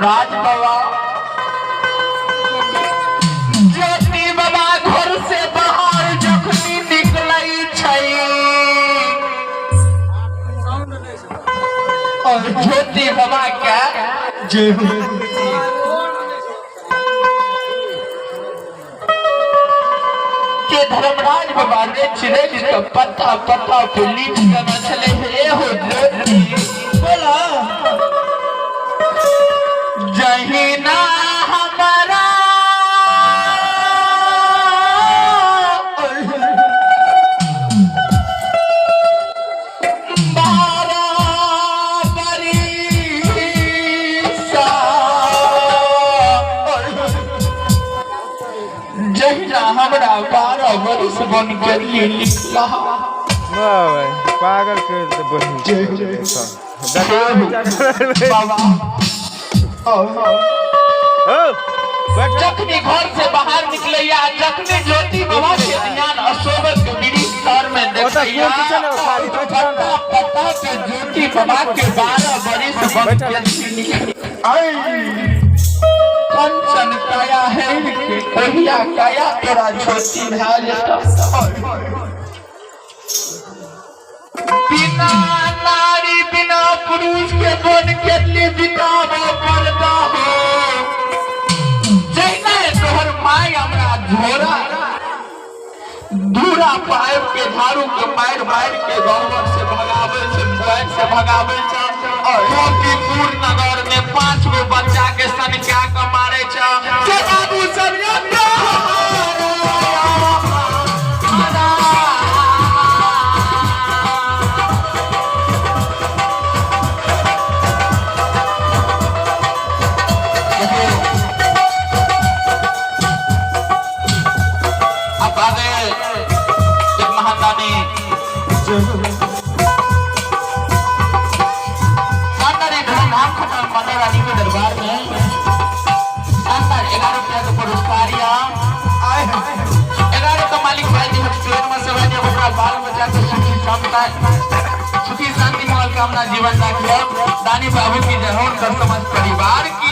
धर्मराज बाबा ज्योति बाबा घर से बाहर जखनी निकलै छै और ज्योति बाबा के जय हो। के धर्मराज बाबा रेच रेच के पत्ता पत्ता पे लिख देने छलै हे हो ज्योति बोला जहिना हमारा जहिना हमरा 12 वर्ष बन गेली लिखला। वाह भाई, पागल कर दे बहिन। बाबा हो बैठ। जखनी घर से बाहर निकलैया, जखनी ज्योति बाबा के ध्यान अशोभक के वृक्ष तर में देखैया, कुर्सी छै ने, खाली बैठ। पत्ता पत्ता के ज्योति बाबा के 12 बरिस बन गेली। कंचन काया है के कहिया काया तोरा ज्योति भए जेतौ। बिना नारी बिना पुरुष के बन के लिए बिताबो पड़ता हो। जहिना तोहर माय हमरा झोरा दूरा पाइप के झाड़ू के मारि मारि के गाँव से भगाबै छै, मोबाइल से भगाबै छै। और मोतीपुर नगर में 5 गो बच्चा के सनका के मारे छै। से बाबू सब अब आगे एक महादानी शानदार एक धाम खटाल माता रानी के दरबार में शानदार 11 रुपया के पुरस्कार या 11 का मालिक भाई जी पेड़ में से भाई अपना बाल बच्चा के सुखी शांति सुखी शांति मंगल कामना जीवन राखियो। दानी बाबू की जय हो, उनका समस्त परिवार की।